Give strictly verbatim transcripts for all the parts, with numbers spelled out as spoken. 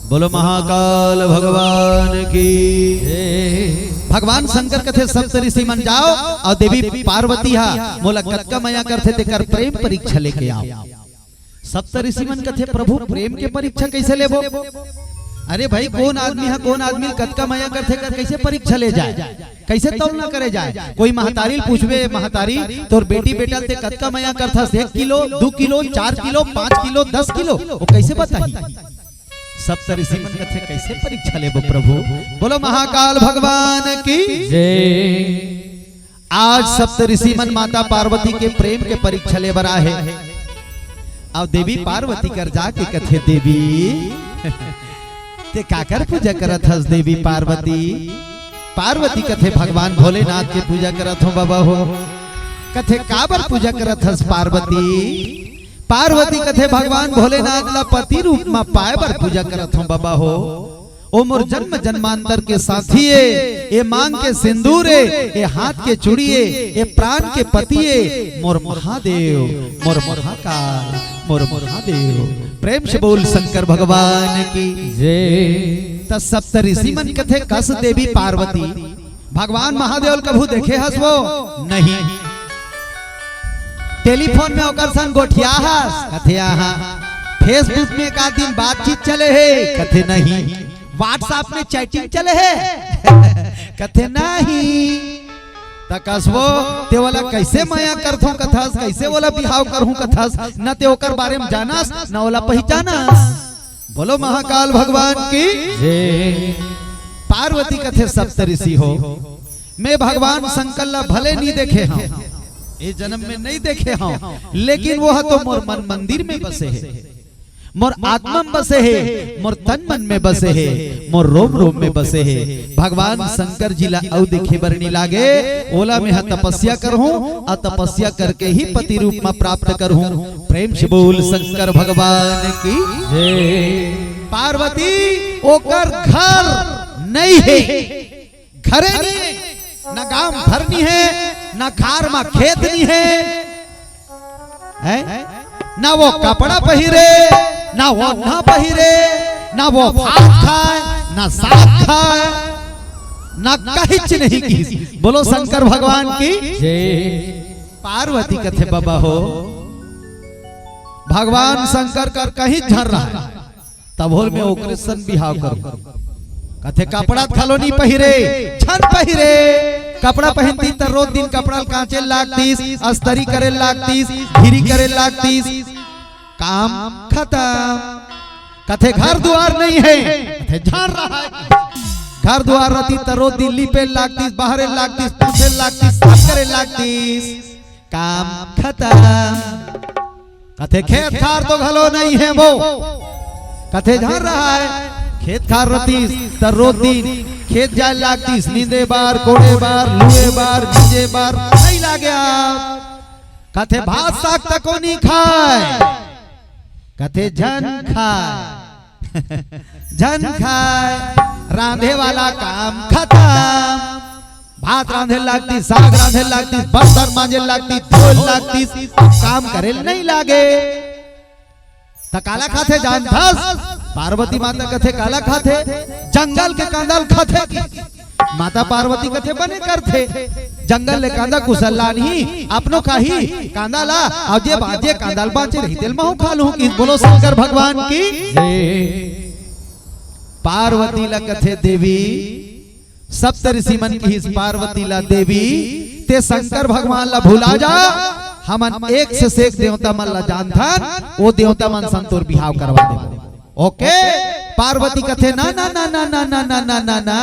बोलो महाकाल भगवान की। भगवान शंकर कथे, सप्त ऋषि मन जाओ, अउ देवी पार्वती हा मोला कतका मया करथे, तेकर प्रेम परीक्षा लेके आओ। सप्त ऋषि मन कथे, प्रभु, प्रेम के परीक्षा कैसे लेबो? अरे भाई, कोन आदमी हा कोन आदमी ल कतका मया करथे, कर कैसे परीक्षा ले जाए, कैसे तौलना करे जाए? कोई महतारी ल पूछबे, महतारी, तोर बेटी बेटा ल ते कतका मया करथस, एक किलो, दू किलो, चार किलो, पाँच किलो, दस किलो, वो कैसे बताही? सप्त ऋषि मन कथे, कैसे परीक्षा लेबो प्रभु? बोलो महाकाल भगवान की। आज सप्त ऋषि मन माता पार्वती के प्रेम के परीक्षा ले बर आहे। अउ देवी पार्वती कर जाके कथे, देवी, ते काकर पूजा करत हस देवी पार्वती? पार्वती कथे, भगवान भोलेनाथ के पूजा करत हों बाबा हो। कथे, काबर पूजा करत हस पार्वती? पार्वती कथे, भगवान भोलेनाथ ला पति रूप म पाए बर पूजा करत हों बाबा हो। ओ मोर जन्म जन्मांतर के साथी ए, ए मांग के सिंदूर ए, ए हाथ के चूड़ी ए, ए प्राण के पति ए, मोर महादेव, मोर महाकाल, मोर महादेव। प्रेम से बोल शंकर भगवान की। त सप्त ऋषि मन कथे, कस देवी पार्वती भगवान महादेव ल कभू देखे हस वो? नहीं। टेलीफोन में ओकर संग गोठिया हस? कथे आहा। Facebook में एक आध दिन बातचीत चले हे? कथे नहीं। WhatsApp में चैटिंग चले हे? कथे नहीं। त कस वो, ते ओला कैसे मया करथों कथस, कैसे ओला बिहाव करहूं कथस, न ते ओकर बारे में जानस, न ओला पहिचानस। बोलो महाकाल भगवान की। पार्वती कथे, सप्त ऋषि हो, मैं भगवान शंकर ला भले नहीं देखे हंव, ए जन्म में नहीं देखे हंव, लेकिन वो ह तो मोर मन मंदिर में बसे हे, मोर आत्मा में बसे हे, मोर तन मन में बसे हे, मोर रोम रोम में बसे हे। भगवान शंकर जी ला अउ देखे बर नहीं लागे, ओला मैं ह तपस्या करहूं, अउ तपस्या करके ही पति रूप में प्राप्त करहूं। प्रेम से बोल शंकर भगवान की। पार्वती, ओकर घर नहीं हे, घरे नहीं हे, ना गांव घर नहीं हे, ना खार मा खेत नहीं हे, हैं? ना वो कपड़ा पहिरे, ना वो ना पहिरे, ना वो भात खाए, ना साग खाए, ना कहिच नहीं की। बोलो शंकर भगवान की। पार्वती कथे, बाबा हो, भगवान शंकर कर कहीं झर रहा है, तभो ले मैं ओकरे सन बिहाव करूं। कथे, कपड़ा घलो नहीं पहिरे, झन पहिरे, कपड़ा पहनती त रोज दिन कपड़ा ल कांचे लागतीस, अस्तरी करे लागतीस, ढीरी करे लागतीस, काम खतम। कथे, घर दुआर नहीं हे, कथे, झर रहा है। घर दुआर रहती त रोज दिन लीपे लागतीस, बहारे लागतीस, पोछे लागतीस, साफ करे लागतीस, काम खतम। कथे, खेत खार तो घलो नहीं हे वो। कथे, झर रहा है, खेत खार रहतीस त रोज दिन खेत जाए लागतीस, नींदे बर, कोड़े बर, लुए बर, बीजे बर, नहीं लागे आप। कथे, भात साग तको नहीं खाए। कथे, झन खाए, झन खाए, रांधे वाला काम खतम। भात रांधे लागतीस, साग रांधे लागतीस, बर्तन मांजे लागतीस, धोए लागतीस, काम करे नहीं लागे। त काला खाथे जानथस? पार्वती माता कथे, काला खाथे? जंगल के कांदा ल खाथे। माता पार्वती कथे, बने करथे, जंगल ले कांदा कुसल लानही, अपनो खाही कांदा ला, अउ जे बांचे कांदा ल बांचे रही, तेल महू खा लूं। कि बोलो शंकर भगवान की। पार्वती ला कथे, देवी, सप्त ऋषि मन किहिस पार्वती ला, देवी, ते शंकर भगवान ला भुला जा, हमन एक से सेक देवता मन ला जानथन, वो देवता मन संग तोर बिहाव करवा देबो। ओके, पार्वती कथे, ना ना ना ना,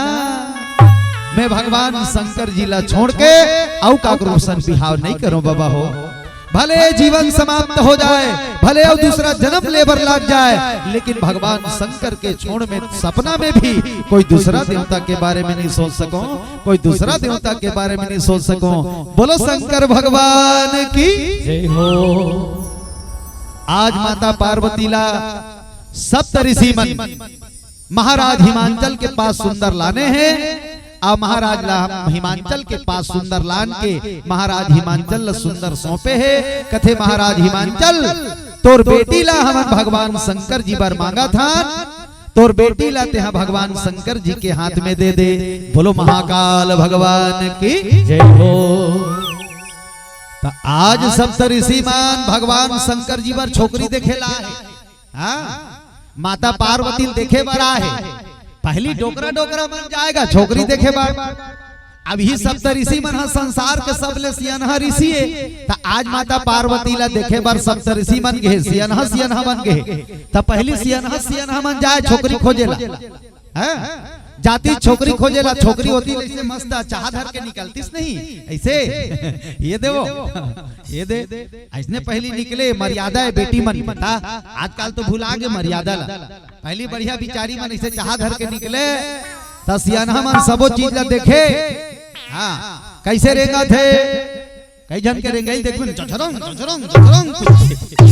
मैं भगवान शंकर जी ला छोड़ के अउ काकरो संग बिहाव नहीं करूं बाबा हो। भले जीवन समाप्त हो जाए, भले अउ दूसरा जन्म लेबर लाग जाए, लेकिन भगवान शंकर के छोड़ में सपना में भी कोई दूसरा देवता के बारे में नहीं सोच सको, कोई दूसरा देवता के बारे में नहीं सोच सको। बोलो शंकर भगवान की। आज माता पार्वती ला सप्त ऋषि मन महाराज हिमांचल के पास सुंदर लाने हे, अउ महाराज ला, हिमांचल के पास सुंदर लान के महाराज हिमांचल ला सुंदर सौंपे हे। कथे, महाराज हिमांचल, तोर बेटी ला हमन भगवान शंकर जी बर मांगत हन, तोर बेटी ला तेहा भगवान शंकर जी के हाथ में दे दे। बोलो महाकाल भगवान की जय हो। त आज सप्त ऋषि मन भगवान शंकर जी बर छोकरी देखे ला आए। हाँ, माता पार्वती ल देखे बर आए। पहली डोकरा डोकरा मन जाएगा छोकरी देखे बर। अब ही सप्त ऋषि मन ह संसार के सबले सियनहा ऋषि ए। त आज माता पार्वती ला देखे बर सप्त ऋषि मन गे, सियनहा सियनहा मन गे। त पहली सियनहा सियनहा मन जाए छोकरी खोजे ला। हैं? जाती छोकरी खोजे ला, छोकरी होती ऐसे मस्त, चाह धर के निकलतीस नहीं ऐसे। ये दे वो, ये दे। ऐसने पहली निकले, मर्यादा है बेटी मन, पता? आजकल तो भुला गे मर्यादा ला। पहली बढ़िया बिचारी मन ऐसे चाह धर के निकले, त सियनहा मन सबो चीज ला देखे। हाँ, कैसे रेंगत हे, कई झन के रेंगई देखबे न, झझरंग, झझरंग, झझरंग।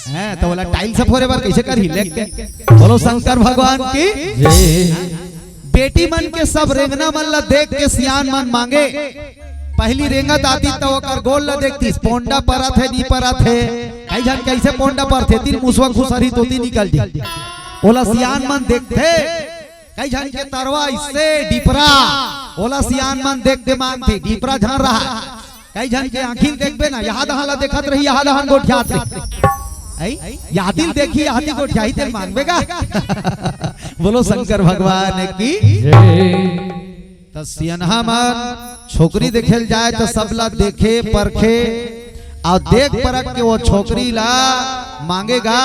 हैं, त ओला टाइल से फोरे बर कैसे करही, लेग के? बोलो शंकर भगवान की। जय। बेटी मन के सब रेंगना मन ला देख के सियान मन मांगे। पहली रेंगत आती त ओकर गोल ला देखतीस, पोंडा परत हे, नी परत हे। कई झन कैसे पोंडा परथे, तीर मुसवा खुसरही तोती निकल जी। ओला सियान मन देखथे। कई झन के तरवा इससे डिपरा, ओला सियान मन देख के मांगथे, डिपरा झन रहा। कई झन के आँखी ल देखबे ना, यहाँ दहान ला देखत रही, यहाँ दहान गोठियात रही। ऐ, यहाँ दिल देखी, यहाँ दिल गोठियाही, तेल मांगबे का? बोलो शंकर भगवान की। जय। त सियनहा मन छोकरी देखे ल जाए त सबला देखे परखे, अउ देख परख के वो छोकरी ला मांगेगा,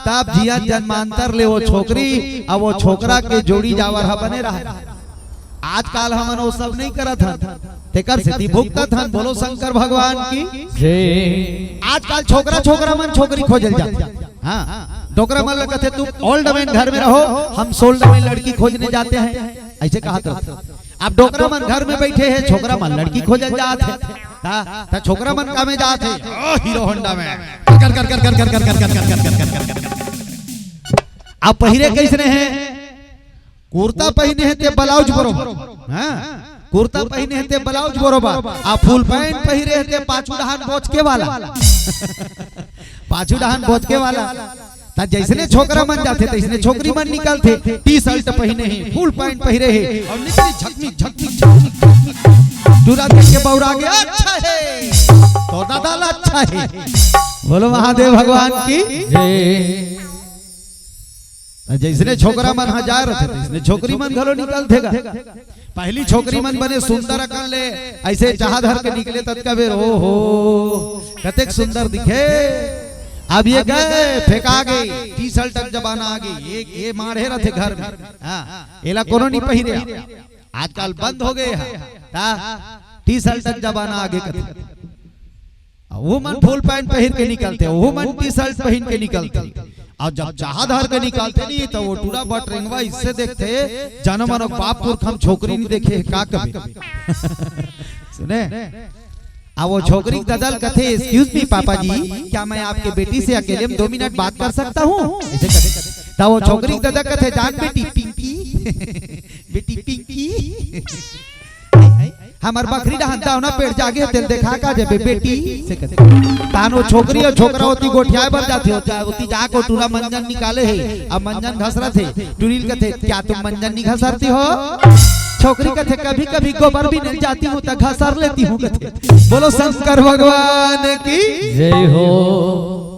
तब जियत जन्मांतर ले वो छोकरी अउ वो छोकरा के जोड़ी जावर ह बने रहे। आजकल हमन वो सब नहीं करत हन, तेकर सेती भुगतत हन। बोलो शंकर भगवान की। जय। आजकल छोकरा छोकरा मन छोकरी खोजे ल जाथे। हाँ, डोकरा मन ल कथे, "तुम old man घर में रहो, हम sold man लड़की खोजने जाते हैं," ऐसे कहत रथे। अब डोकरा मन घर में बैठे हे, छोकरा मन लड़की खोजे ल जात हे। त, त छोकरा मन का में जात हे? ओ, हीरो होंडा में। कर, कर, कर। अब पहिरे कैसने हे? कुर्ता पहिने हे ते ब्लाउज बरोबर। हाँ? कुर्ता पहिने हे ते ब्लाउज बरोबर। आ फुल पैंट पहिरे हे ते पाछू डहान बोचके वाला। पाछू डहान बोचके वाला। त जैसने छोकरा मन जाथे, तैसने छोकरी मन निकलथे। टी शर्ट पहिने हे, फुल पैंट पहिरे हे, अउ निकली झकमिक, झकमिक, झकमिक, झकमिक। टूरा देख के बौरा गे, "अच्छा हे, तोर दादा ला अच्छा हे।" बोलो महादेव भगवान की। जय। त जैसने छोकरा मन ह जाए रथे, तैसने छोकरी मन घलो निकलथे गा। पहली छोकरी मन बने सुंदर अकन ले, ऐसे चाह धर के निकले ततका बेर, ओ हो, कतेक सुंदर दिखे। अब ये गए, फेंका गे, टी शर्ट के जमाना आ गे, ये, ये माढ़े रथे घर में। हाँ, एला कोनो नहीं पहिरे। आजकल बंद हो गए हे। ता टी शर्ट के जमाना आ गे कथे। वो मन फुल पैंट पहिर के निकलथे, वो मन टी शर्ट पहिन के निकलथे। अउ जब चाह धर के निकलथे नहीं, त वो टूरा बटरेंगवा इससे देखथे, "जनो मनो बाप पुरख हम छोकरी नहीं देखे हे, का कबे?" सुने? अब वो छोकरी के ददा ल कथे, "Excuse me पापा जी, क्या मैं आपके बेटी से अकेले में दो मिनट बात कर सकता हूँ?" ऐसे कथे। त वो छोकरी के ददा कथे, "जान बेटी पिंकी, बेटी पिंकी।" हमर बखरी डहन दावना पेड़ जागे हे, तेल देखा का जबे बेटी से कथे। तानो छोकरी अउ छोकरा ओती गोठियाए बर जाथे, ओती, ओती जाके टूरा मंजन निकाले हे, अब मंजन घसरत हे। टूरी ल कथे, "क्या तुम मंजन नहीं घसरती हो?" छोकरी कथे, "कभी-कभी गोबर भी नहीं जाती हूँ, तो घसर लेती हूँ," कथे। बोलो शंकर भगवान की। जय हो।